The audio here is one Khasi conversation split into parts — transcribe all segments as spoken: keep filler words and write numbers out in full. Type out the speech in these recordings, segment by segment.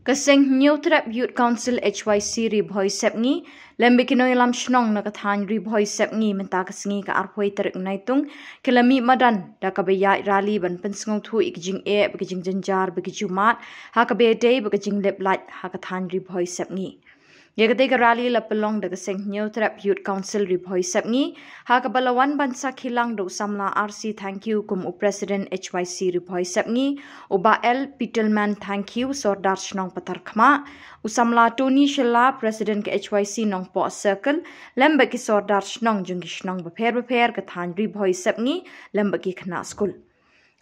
Ka seng Hynñiewtrep Youth Council H Y C Ri Bhoi Sepngi lem bad ki nongïalam shnong na ka thaiñ Ri Bhoi Sepngi mynta ka sngi ka arphew tarik Naitung ki la mih madan da kaba ïaid rally ban pynsngewthuh ïa ka jingeh bad ka jingjynjar bad ka jingmad ha kaba ïadei bad ka jinglip light ha ka thaiñ Ri Bhoi Sepngi. Ïa katei ka rally la pynlong da ka seng Hynñiewtrep Youth Council Ri Bhoi Sepngi ha kaba la wan ban sakhi lang da u samla R C Thangkhiew kum u President H Y C Ri Bhoi Sepngi, u Bah L Pitelman Thangkhiew Sordar Shnong Patharkhmah, u samla Tony Shylla President ka H Y C Nongpoh Circle lem bad ki sordar shnong jong ki shnong bapher bapher ka thaiñ Ri Bhoi Sepngi lem bad ki khynnah skul.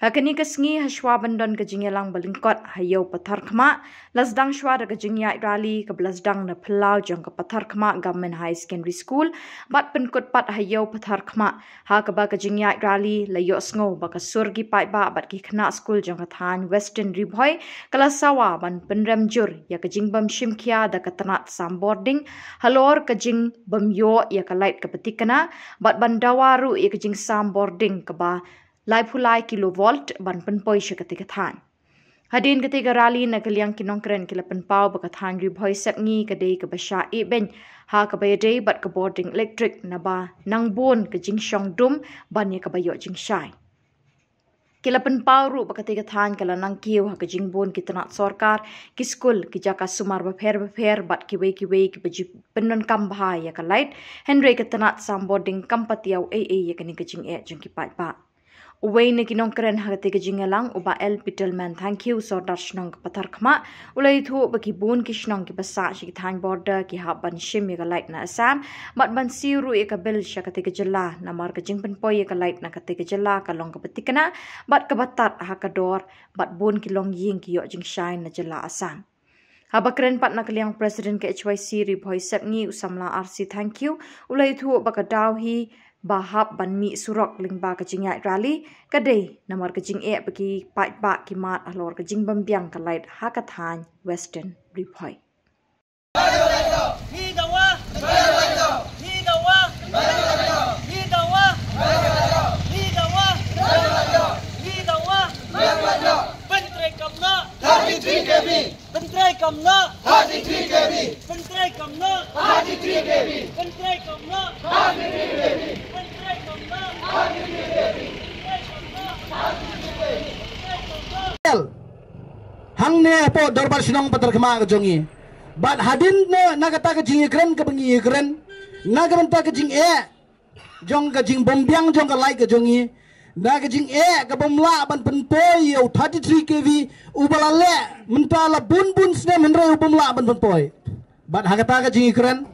Ha kane ka sngi, ha shwa ban don ka jingïalang ba lyngkot ha Ïew Patharkhmah, la sdang shwa da ka jingïaid rally kaba la sdang na phyllaw jong ka Patharkhmah Government Higher Secondary School bad pynkut pat ha Ïew Patharkhmah, ha kaba ka jingïaid rally la ïohsngew ba ka sur ki paidbah bad ki khynnah skul jong ka thaiñ Western Ri Bhoi ka la sawa ban pynrem jur ïa ka jingbym shim khia da ka tnat sam bording halor ka jingbym ïoh ïa ka light kaba thikna bad ban dawa ruh ïa ka jingsam bording kaba laiphew lai kilovolt ban pynpoi sha katei ka thaiñ. Hadien katei ka rally, na ka liang ki nongkren ki la pynpaw ba ka thaiñ Ri Bhoi Sepngi ka dei kaba shah ibeiñ ha kaba ïadei bad ka bording elektrik naba nang bun ka jingshong dum ban ïa kaba ïoh jingshai. Ki la pynpaw ruh ba katei ka thaiñ ka la nang kiew ha ka jingbun ki tnat sorkar, ki skul, ki jaka sumar bapher bapher bad kiwei kiwei kiba ju pyndonkam bha ïa ka light, hynrei ka tnat sam bording kam pat ïoh ei ei ïa kane ka jingeh jong ki paidbah. Uwei na ki nongkren ha katei ka jingïalang, u Bah L Pitelman Thangkhiew Sordar Shnong ka Patharkhmah, u la ïathuh ba ki bun ki shnong kiba sah sha ki thaiñ border ki hap ban shim ïa ka light na Assam bad ban siew ruh ïa ka bill sha katei ka jylla, namar ka jingpynpoi ïa ka light na katei ka jylla ka long kaba thikna bad kaba tad ha ka dor bad bun ki longïing ki ïoh jingshai na jylla Assam. Haba kren pat na ka liang President ka H Y C Ri Bhoi Sepngi, u samla R C Thangkhiew, u la ïathuh ba ka daw hi ba hap ban mih surok lyngba ka jingïaid rally ka dei namar ka jingeh ba ki paidbah ki mad halor ka jingbym biang ka light ha ka thaiñ Western Ri Bhoi. Pyntrei kam noh. Thirty-three K V. Pyntrei kam noh. Thirty-three K V. Pyntrei kam noh. Thirty-three K V. Pyntrei kam noh. Thirty-three K V. Pyntrei kam noh. Thirty-three K V. Pyntrei kam noh. Hangne hapoh Dorbar Shnong Patharkhmah ka jong ngi. Bad hadien na, na kata ka jingïakren kaba ngi ïakren na ka bynta ka jingeh jong ka jingbymbiang jong ka light ka jong ngi, na ka jingeh ka bym lah ban pynpoi ïa u thirty-three K V uba la leh mynta la bun bun snem hynrei u bym lah ban pynpoi. Bad ha kata ka jingïakren,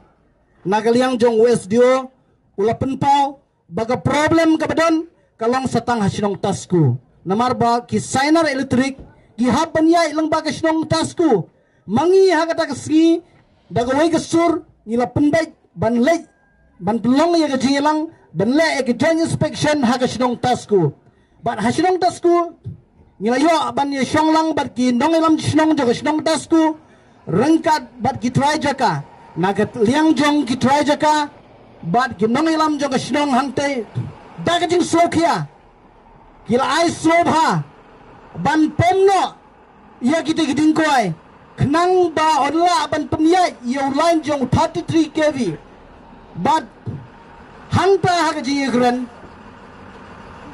na ka liang jong u S D O u la pynpaw ba ka problem kaba don ka long sa tang ha shnong Tasku. Namar ba ki Sainar Electric ki hap ban ïaid lyngba ka shnong Tasku. Ma ngi ha kata ka sngi, da kawei ka sur ngi la pynbeit ban leit ban pynlong ïa ka jingïalang ban leh ïa ka joint inspection ha ka shnong Tasku. Bad ha shnong Tasku ngi la ïoh ban ïashong lang bad ki nongïalam shnong jong ka shnong Tasku ryngkat bad ki trai jaka, na ka liang jong ki trai jaka bad ki nongïalam jong ka shnong hangtei, da ka jingsngewkhia ki la ai sngewbha ban pom noh ïa kita ki dingkoi khnang ba yn lah ban pynïaid ïa u line jong u thirty-three K V. Bad hangta ha ka jingïakren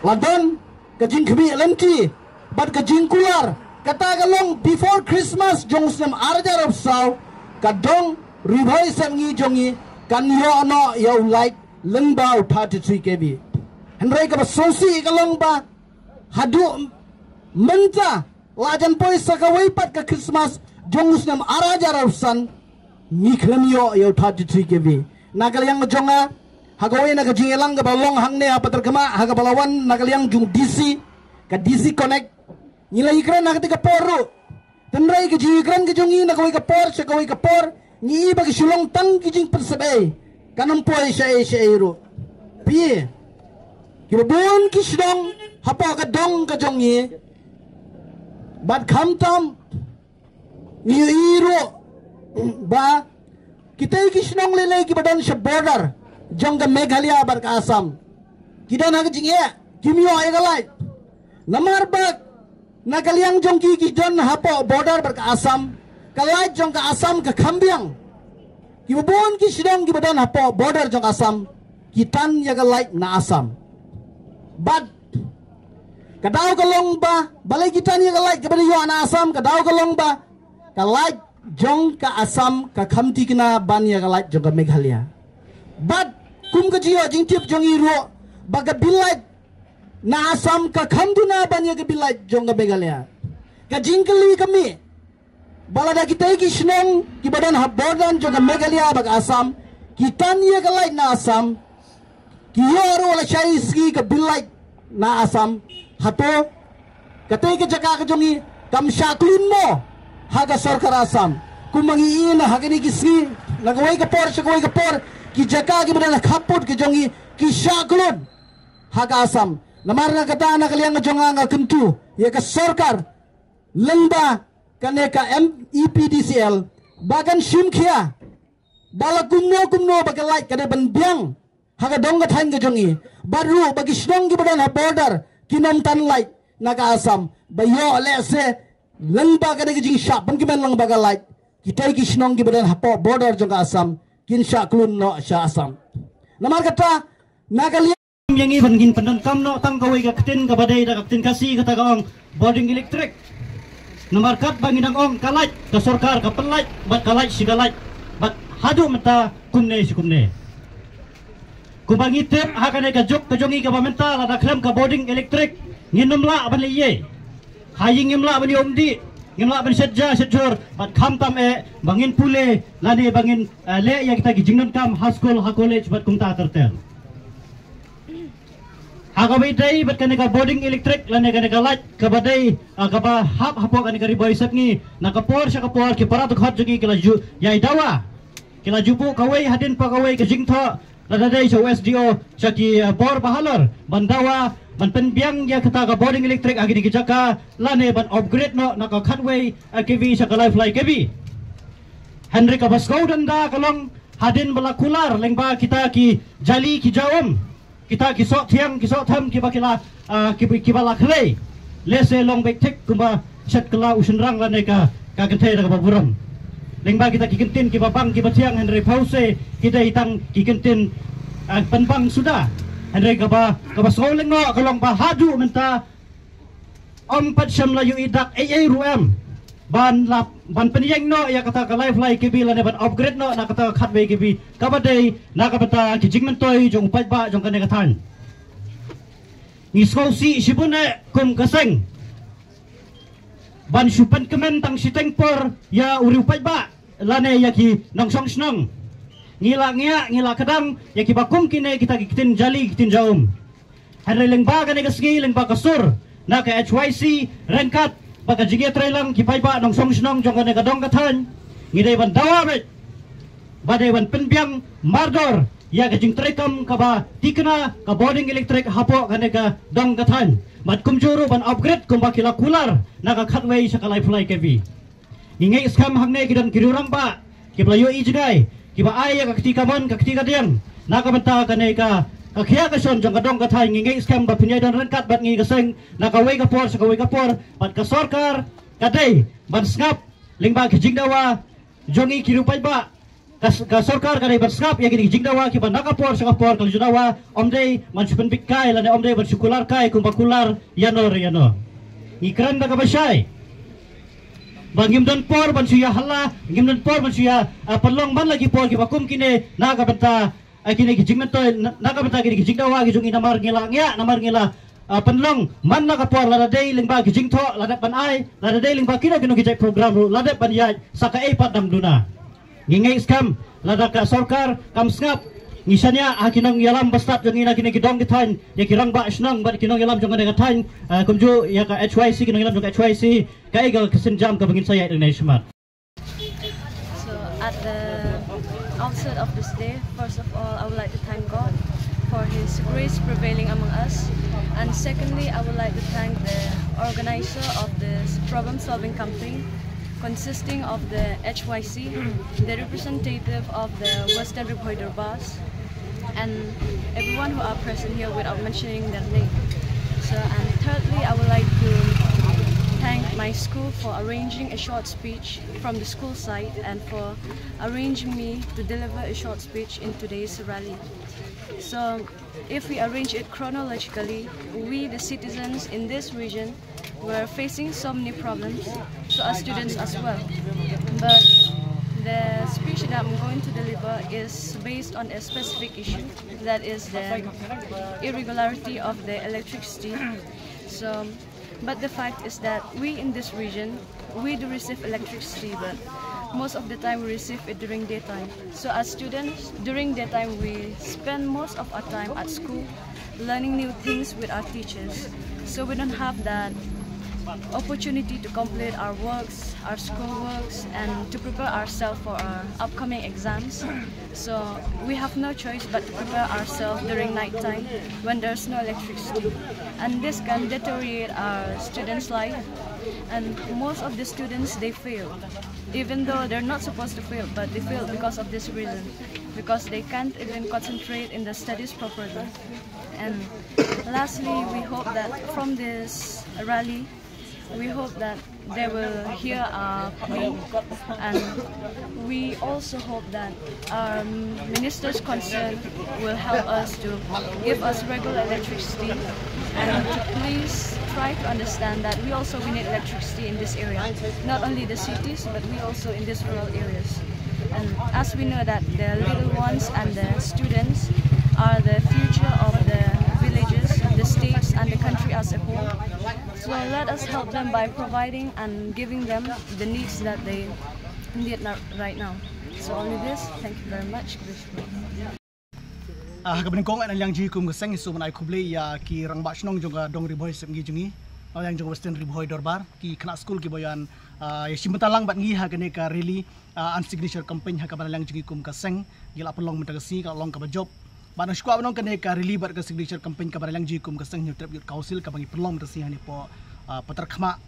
la don ka jingkhmih lynti bad ka jingkular, kata ka long before Christmas jong u snem ar hajar arphew saw, ka dong Ri Bhoi Sepngi jong ngi kan ïoh noh ïa u light lyngba u thirty-three K V. Hynrei kaba sngewsih ka long ba haduh mynta la jan poi sa kawei pat ka Christmas jong u snem ar hajar arphew san ngi khlem ïoh ïa u thirty-three K V. Na ka liang jong nga, ha kawei na ka jingïalang kaba long hangne ha Patharkhmah, ha kaba la wan na ka liang jong D C, ka D C Connect, ngi la ïakren ha kata ka por ruh. Hynrei ka jingïakren ka jong ngi na kawei ka por sha kawei ka por, ngi i ba ka shu long tang ki jingpynsep ei, kan ym poi shaei shaei ruh. Phi, kiba bun ki shnong hapoh ka dong ka jong ngi, bad khamtam ngi i ruh ba kitei ki shnong lei lei kiba don sha border jong ka Meghalaya bad ka Assam, ki don ha ka jingeh, kim ïoh ïa ka light. Namar ba na ka liang jong ki, ki don hapoh border bad ka Assam, ka light jong ka Assam ka kham biang. Kiba bun ki shnong kiba don hapoh border jong Assam ki tan ïa ka light na Assam. Bad ka daw ka long ba balei ki tan ïa ka light kaba dei ïoh na Assam, ka daw ka long ba ka light jong ka Assam ka kham thikna ban ïa ka light jong ka Meghalaya. Bad kum ka jingïoh jingtip jong ngi ruh ba ka bill light na Assam ka kham duna ban ïa ka bill light jong ka Meghalaya. Ka jingkylli ka mih ba lada kitei ki shnong kiba don ha border jong ka Meghalaya bad ka Assam ki tan ïa ka light na Assam, ki ïoh ruh lashai sngi ka bill light na Assam, hato katei ka jaka ka jong ngi kam shah khlun mo ha ka sorkar Assam? Kumba ngi ïohi na ha kine ki sngi, na kawei ka por sha kawei ka por, ki jaka kiba don ha khappud ka jong ngi ki shah khlun ha ka Assam. Namar na kata, na ka liang ka jong nga nga kyntu ïa ka sorkar lyngba kane ka M E P D C L ba kan shim khia ba la kumno kumno ba ka light ka dei ban biang ha ka dong ka thaiñ ka jong ngi. Bad ruh ba ki shnong kiba don ha border kin ym tan light na ka Assam, ba ïoh lehse lyngba kane ka jingshah pynkmen lyngba ka light, kitei ki shnong kiba don hapoh border jong ka Assam kin shah khlun noh sha Assam. Namar kata, na ka liang ïa ngi ban ngin pyndonkam noh tang kawei ka ktien kaba dei da ka ktien Khasi, kata ka ong bording electric. Namar katba ngi dang ong ka light, ka sorkar ka pynlight bad ka light shi ka light, bad haduh mynta kumne shi kumne. Kumba ngi tip ha kane ka juk ka jong ngi kaba mynta, lada khlem ka bording electric ngin ym lah ban leh ei ei. Ha ïing ngim lah ban ïoh umdih, ngim lah ban shet ja shet jhur, bad khamtam eh ba ngin pule lane ba ngin, eh, leh ïa kita ki jingdonkam ha skul, ha college bad kumta ter ter. Ha kaba ïadei bad kane ka bording electric lane kane ka light kaba dei, ah, kaba hap hapoh kane ka Ri Bhoi Sepngi, na ka por sha ka por ki para dkhot jong ngi ki la ju ïai dawa, ki la ju buh kawei hadien pa kawei ka jingthoh, lada dei sha u S D O, sha ki, eh, bor bahalor, ban dawa ban pynbiang ïa kata ka bording electric ha kine ki jaka lane ban upgrade noh na ka khatwei, eh, K V sha ka laiphew lai K V. Hynrei kaba sngewdonda ka long hadien ba la kular lyngba kita ki jali ki jaum, kita ki soh thiang ki soh them kiba ki la, ah, kiba, kiba la khlei, lehse long beit thik kumba shet kylla u shynrang lane ka, ka kynthei da kaba burom. Lyngba kita ki kyntien kiba bang kiba thiang, hynrei phewse ki dei tang ki kyntien, ah, pynbang suda. Hynrei kaba, kaba sngewlyngngoh ka long ba haduh mynta ym pat shym la ïohi dak ei ei ruh em ban la, ban pynïeng noh ïa kata ka laiphew lai K V lane ban upgrade noh na kata ka khatwei K V kaba dei na ka bynta ki jingmyntoi jong u paidbah jong kane ka thaiñ. Ngi sngewsih shibun eh kum ka seng ban shu pynkmen tang shiteng por ïa u riew paidbah lane ïa ki nongshong shnong. Ngi la ngiah, ngi la kdang ïa kiba kum kine kita ki ktien jali, ki ktien jaum. Hynrei lyngba kane ka sngi, lyngba ka sur na ka H Y C ryngkat bad ka jingïatreilang ki paidbah nongshong shnong jong kane ka dong ka thaiñ, ngi dei ban dawa beit ba dei ban pynbiang mardor ïa ka jingtreikam kaba thikna ka bording electric hapoh kane ka dong ka thaiñ, bad kumjuh ruh ban upgrade kumba ki la kular na ka khatwei sha ka laiphew lai K V. Ngi ngeit skhem hangne ki don ki riew rangbah kiba la ïohi jngai, kiba ai ïa ka kti kamon ka kti kadiang na ka bynta kane ka, ka khia ka shon jong ka dong ka thaiñ. Ngi ngeit skhem ba phin ïai don ryngkat bad ngi ka seng na kawei ka por sha kawei ka por, bad ka sorkar ka dei ban sngap lyngba ki jingdawa jong ngi ki riew paidbah. Ka s-, ka sorkar ka dei ban sngap ïa kine ki jingdawa kiba na ka por sha ka por ka la ju dawa, ym dei ban shu pynbit kai lane ym dei ban shu kular kai kumba kular ïano re ïano. Ngi kren da kaba shai ba ngim don por ban shu ïa hala, ngim don por ban shu ïa, ah, pynlong man la ki por kiba kum kine na ka bynta, ah, kine ki jingmyntoi, na, na ka bynta kine ki jingdawa ki jong ngi, namar ngi la ngiah, namar ngi la, ah, pynlong man la ka por, lada dei lyngba ki jingthoh la dep ban ai, lada dei lyngba kino kino ki jait program ruh la dep ban ïaid sa kaei pat dang duna. Ngi ngeit skhem lada ka sorkar kam sngap, ngi shaniah ha ki nongïalam ba stad jong ngi na kine ki dong ki thaiñ, ïa ki rangbah shnong bad ki nongïalam jong kane ka thaiñ, eh, kumjuh ïa ka H Y C, ki nongïalam jong ka H Y C, kaei ka, ka sienjam kaba ngin sa ïaid hangne shakhmat. So at the outset of this day, first of all, I would like to thank God for His grace prevailing among us. And secondly, I would like to thank the organizer of this problem solving campaign, consisting of the H Y C, the representative of the Western Ri Bhoi Dorbar, and everyone who are present here without mentioning their name. So, and thirdly, I would like to Thank my school for arranging a short speech from the school side and for arranging me to deliver a short speech in today's rally. So, if we arrange it chronologically, we, the citizens in this region, were facing so many problems, so are students as well. But the speech that I'm going to deliver is based on a specific issue, that is the irregularity of the electricity. So, but the fact is that we in this region, we do receive electricity, but most of the time we receive it during daytime. So as students, during daytime we spend most of our time at school learning new things with our teachers. So we don't have that opportunity to complete our works, our school works, and to prepare ourselves for our upcoming exams. So we have no choice but to prepare ourselves during night time when there's no electricity. And this can deteriorate our students' life. And most of the students, they fail, even though they're not supposed to fail, but they fail because of this reason, because they can't even concentrate in the studies properly. And lastly, we hope that from this rally, we hope that they will hear our plea, and we also hope that our ministers concerned will help us to give us regular electricity, and to please try to understand that we also, we need electricity in this area, not only the cities, but we also in these rural areas. And as we know that the little ones and the students are the future of the villages, the states, and the country as a whole. So let us help them by providing and giving them the needs that they need right now. So only this. Thank you very much. Ah, ha kaba nyngkong, na liang jong ngi kum ka seng, ngi sngewbha ban ai khublei ïa ki rangbah shnong jong ka dong Ri Bhoi Sepngi jong ngi, na liang jong ka Western Ri Bhoi Dorbar, ki khynnah skul kiba ïa, ah, ïashim bynta lang bad ngi ha kane ka rally, ah, and signature campaign ha kaba na liang jong ngi kum ka seng ngi la pynlong mynta ka sngi, ka la long kaba jop. Bad nga sngewkwah ban ong kane ka rally bad ka signature campaign kaba na liang jong ngi kum ka seng Hynñiewtrep Youth Council kaba ngi pynlong mynta ka sngi hangne hapoh, ah, Patarkhmah,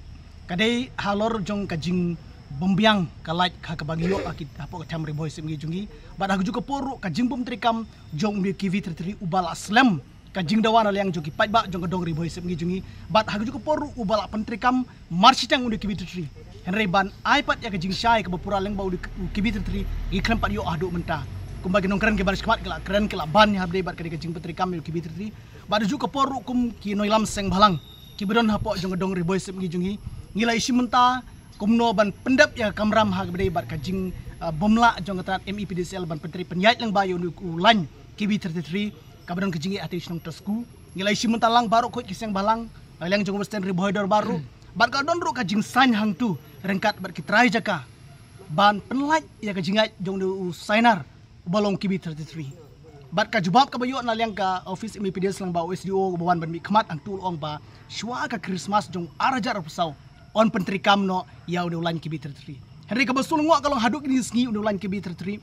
ka dei halor jong ka jingbymbiang ka light ha kaba ngi ïoh ha ki, hapoh ka them Ri Bhoi Sepngi jong ngi. Bad ha kajuh ka por ruh ka jingbym treikam jong u K V thirty-three uba la slem ka jingdawa na liang jong ki paidbah jong ka dong Ri Bhoi Sepngi jong ngi. Bad ha kajuh ka por ruh uba la pyntreikam mar shiteng u K V thirty-three. Hynrei ban ai pat ïa ka jingshai kaba pura lyngba u K V thirty-three, ngi khlem pat ïoh haduh mynta. Kumba ki nongkren kiba la shah khmat ki la kren ki la ban ïa ha ba dei bad ka dei ka jingpyntreikam ïa u K V thirty-three. Bad ha kajuh ka por ruh kum ki nongïalam seng bhalang kiba don hapoh jong ka dong Ri Bhoi Sepngi jong ngi, ngi la ïashim bynta kumno ban pyndep ïa ka kamram ha kaba dei bad ka jing, ah, bym lah jong ka tnat M E P D C L ban pyntrei pynïaid lyngba ïa u, u lain K V thirty-three kaba don ka jingeh ha Shnong Tasku. Ngi la ïashim bynta lang baroh khoit ki seng bhalang, na liang jong ka Western Ri Bhoi Dorbar ruh. Bad ka don ruh ka jingsaiñ hangtu ryngkat bad ki trai jaka ban pynlait ïa ka jingïaid jong u Sainar uba long K V thirty-three. Bad ka jubab kaba ïoh na liang ka office M E P D C L lyngba u S D O uba wan ban mihkhmat hangtu, u la ong ba shuwa ka Christmas jong ar hajar arphew saw yn pyntreikam noh ïa u lain K V thirty-three. Hynrei kaba sngewlyngngoh ka long haduh kine ki sngi u lain K V thirty-three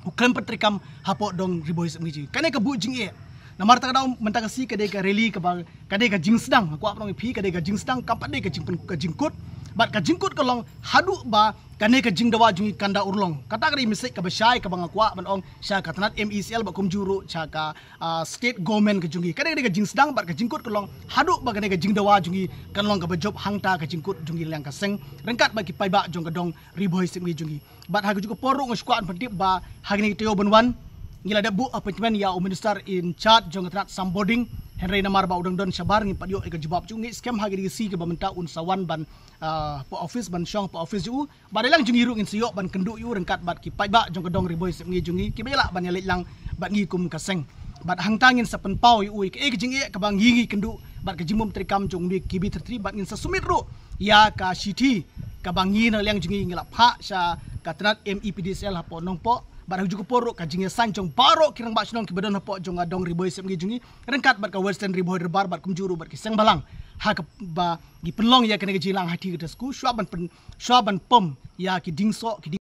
u khlem pyntreikam hapoh dong Ri Bhoi Sepngi jong ngi. Kane ka buh jingeh. Namar kata ka daw mynta ka sngi ka dei ka rally kaba, ka dei ka jingsdang, nga kwah ban ong ïa phi, ka dei ka jingsdang, kam pat dei ka jingpyn, ka jingkut. Bad ka jingkut ka long haduh ba kane ka jingdawa jong ngi kan da urlong. Kata ka dei message kaba shai kaba nga kwah ban ong sha ka tnat M E C L bad kumjuh ruh sha ka, ah, state government ka jong ngi. Ka dei ka jingsdang bad ka jingkut ka long haduh ba kane ka jingdawa jong ngi kan long kaba jop hangta ka jingkut jong ngi na liang ka seng ryngkat bad ki paidbah jong ka dong Ri Bhoi Sepngi jong ngi. Bad ha kajuh ka por ruh nga sngewkwah ban pyntip ba ha kine ki taïew ban wan ngi la dep buh appointment ïa u minister in charge jong ka tnat Sam Bording. Hynrei namar ba u dang don shabar ngim pat ïoh ïa ka jubab jong u. Ngi skhem ha kine ki sngi kiba mynta un sa wan ban, ah, hapoh office, ban shong hapoh office jong u. Bad na liang jong ngi ruh ngin sa ïoh ban kynduh ïa u ryngkat bad ki paidbah jong ka dong Ri Bhoi Sepngi jong ngi kiba ïaleh ban ïaleit lang bad ngi kum ka seng. Bad hangta ngin sa pynpaw ïa u ïa kaei ka jingeh kaba ngi ngi kynduh bad ka jingbym treikam jong u K V thirty-three, bad ngin sa submit ruh ïa ka shithi kaba ngi na liang jong ngi ngi la phah sha ka tnat M E P D C L hapoh Nongpoh. Bad ha kajuh ka por ruh ka jingïasaiñ jong baroh ki rangbah shnong kiba don hapoh jong ka dong Ri Bhoi Sepngi jong ngi ryngkat bad ka Western Ri Bhoi Dorbar bad kumjuh ruh bad ki seng bhalang ha kaba ngi pynlong ïa kane ka jingïalang ha Tasku shuwa ban pyn, shuwa ban pom ïa ki dieng soh, ki dieng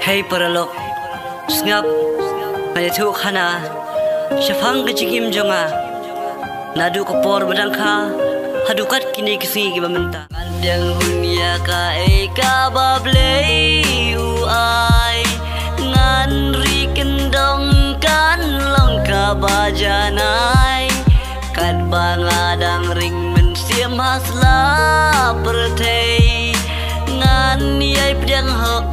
Hei paralok, sngap, nga ïathuh khana shaphang ka jingim jong nga. Naduh ka por ba dang kha haduh kat kine ki sngi kiba mynta. Ngan dang rung ïa kaei kaba Blei u ai. Ngan ri kyndong kan ba janai, katba nga dang ring mynsiem ha sla pyrthei. Ngan ïai pdiang hok